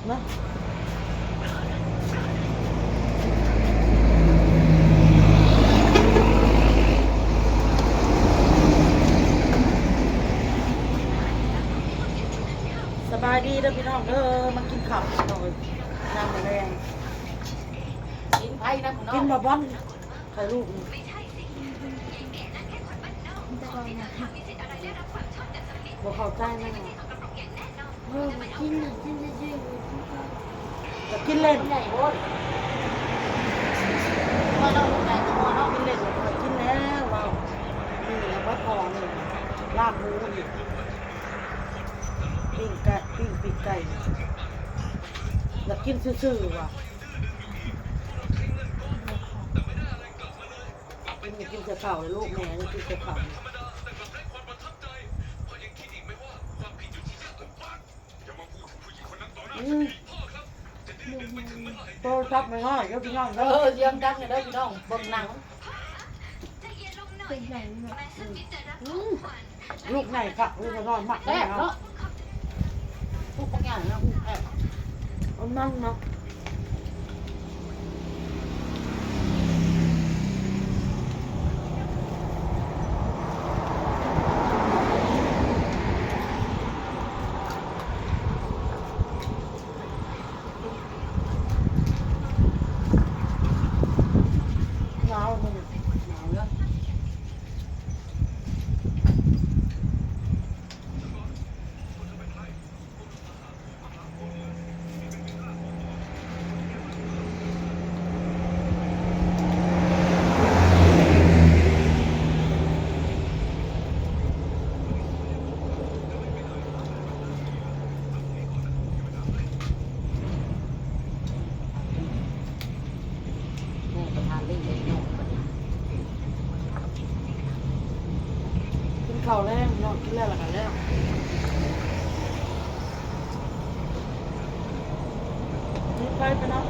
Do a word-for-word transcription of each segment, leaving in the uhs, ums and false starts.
เนาะ สบายดีเด้อพี่น้องเด้อ มากินข้าวพี่น้องเอ้ย น้ำแรง กินไผ่นำเนาะ กินบ่บอล ไข่ลูกนี่ บ่เข้าใจแม่นบ่ เออ กินน่ะ กินซื่อๆ ก็กินเล่น ใหญ่โพด กินเล่น กินแล้วเว้า นี่แล้วบ่พอนี่ ลาบหมูนี่ ปิ้งไก่ ปิ้งปีกไก่ อยากกินซื่อๆ ว่ะ กิน กินแต่ข้าวเลยลูกแม่ นี่กินแต่ข้าว อืม โทรศัพท์ไม่ง่ายเด้อพี่น้องเด้อ เออ เสียงดังเนี่ยเด้อพี่น้อง เบิ่งหนัง เป็นหนังแบบ อืม ลูกใหญ่คัก ลูกน้อยมาก แซ่บเนาะ ลูกบักใหญ่เนาะ แซ่บ เอามันเนาะ หนาวมื้อนี้ หนาวเด้อ แม่ก็ทานเล่นเล่นนอกบัดนี้ กินข้าวแลงเนาะ กินแล้วล่ะก็แล้ว นี่ไปไปเนาะ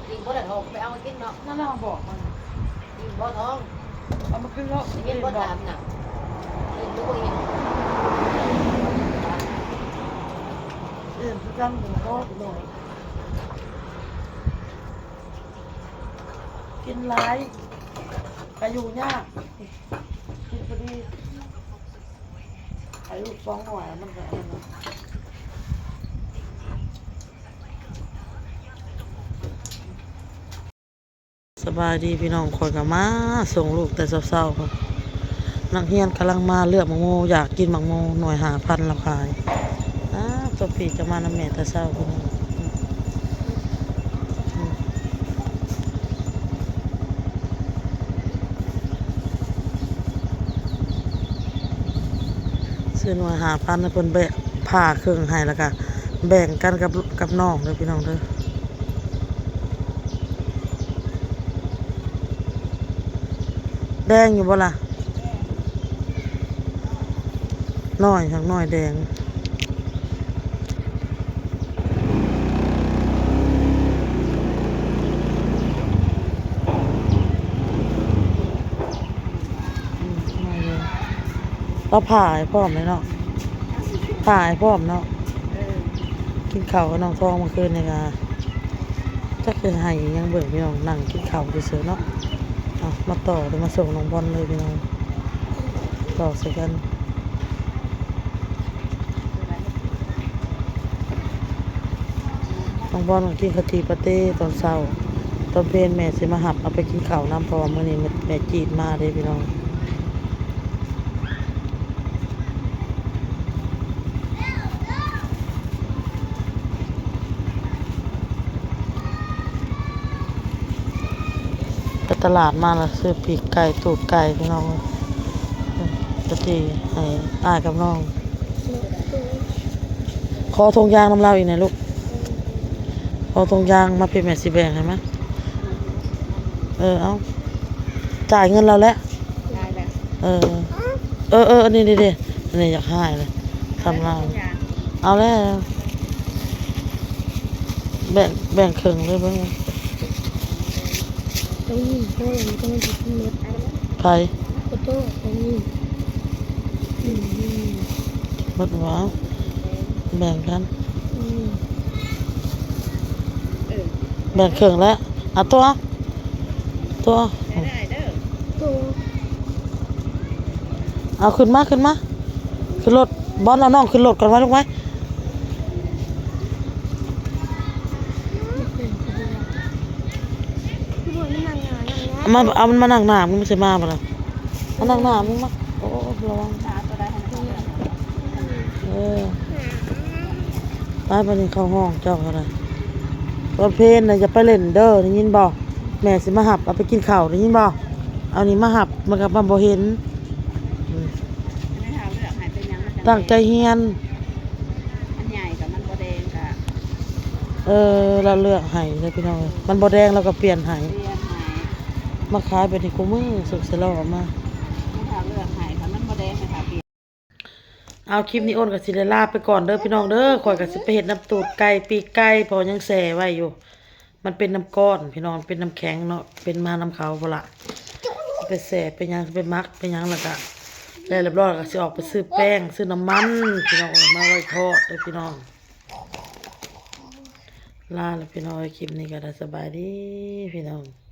กินบ่ได้ทองไปเอามากินเนาะ นั่นแหละบอกมัน กินบ่ทอง เอามากินแล้ว กินบ่ถามน่ะ กินดูบ่อิ่ม อิ่มคือกันหัวข้อพี่น้อง กินหลาย อายุยาก กินพอดี ให้ลูกสองหน่วยมันก็อันนั้นเนาะ สบายดีพี่น้อง ข้อยก็มาส่งลูกแต่เช้าๆ พุ้น นักเรียนกำลังมาเลือกหมากโม อยากกินหมากโม หน่วยห้าพัน ลาวขาย อ้า ตัวพี่จะมานำแม่แต่เช้าพี่น้อง อืม อืม ซื้อหน่วยห้าพัน ให้เพิ่นแบ่ง ผ่าครึ่งให้ แล้วก็แบ่งกันกับ กับน้องเด้อพี่น้องเด้อ แดงอยู่บ่ล่ะ น้อย หักน้อยแดง อืม มาเลย เราผ่าให้พร้อมเลยเนาะ ผ่าให้พร้อมเนาะ เออ กินข้าวกับน้องทองเมื่อคืนนี่ก็ จักสิให้อิหยังเบิ่งพี่น้อง นั่งกินข้าวซื่อๆ เนาะ เอา มาต่อ เดี๋ยวมาส่งน้องบอลเลยพี่น้อง ต่อใส่กัน น้องบอลก็กินข้าวจี่ปาเต้ตอนเช้า ตอนเพลแม่สิมาหับเอาไปกินข้าวนำ เพราะว่ามื้อนี้แม่ แม่จีนมาเด้พี่น้อง ไปตลาดมาแล้วซื้อปีกไก่ ตูดไก่พี่น้อง อืม กะสิให้อ้ายกับน้อง ขอถุงยางนำลาวอีกหน่อยลูก ขอถุงยางมา พี่แม่สิแบ่งให้มา เออ เอา จ่ายเงินเราแล้ว ได้แล้ว เออ เออ เออ อันนี้ดิ อันนี้อยากให้เลย ทำลาว เอาแล้ว แบ่ง แบ่งครึ่งเลยเบิ่ง ต้องมี เพราะว่ามันต้องมีที่เม็ด ไผ ขอโทษ ต้องมี อืม อืม เบิดหัว แบ่งกัน อืม เออ แบ่งครึ่งแล้ว เอาตัว ตัว ได้เด้อ ตัว เอาขึ้นมา ขึ้นมา ขึ้นรถ บอลเอาน้องขึ้นรถก่อนไว้ลูกไว้ มา เอามันมานั่งหน้า มึงไม่ใช่มาบ่ล่ะ มานั่งหน้า มึงมา โอ้ ระวัง เออ ไป บัดนี้เข้าห้องเจ้าก็ได้ ตอนเพลน่ะอย่าไปเล่นเด้อ ได้ยินบ่ แม่สิมาหับ เอาไปกินข้าว ได้ยินบ่ เอานี่มาหับ มันก็มาบ่เห็น อืม ตั้งใจเรียน อันใหญ่กับมันบ่แดงกะ เออ เราเลือกให้เลยพี่น้องเอ้ย มันบ่แดงเราก็เปลี่ยนให้ เปลี่ยนให้ มาขายแบบนี้คู่มือ สุกเสยหล่อมา มันถ้าเลือกให้ ถ้ามันบ่แดงให้ถ้าเปลี่ยน เอา คลิปนี้อ้นก็สิได้ลาไปก่อนเด้อพี่น้องเด้อ ข้อยก็สิไปเฮ็ดน้ำตูดไก่ ปีกไก่ เพราะยังแช่ไว้อยู่ มันเป็นน้ำก้อนพี่น้อง เป็นน้ำแข็งเนาะ เป็นมานำเขาพุ้นละ สิไปแช่ ไปหยัง สิไปหมัก ไปหยัง แล้วก็ แล้วเรียบร้อยแล้วก็สิออกไปซื้อแป้ง ซื้อน้ำมัน พี่น้องเอ้ย มาไว้ทอดเด้อพี่น้อง ลาแล้วพี่น้องเอ้ย คลิปนี้ก็ได้ สบายดีพี่น้อง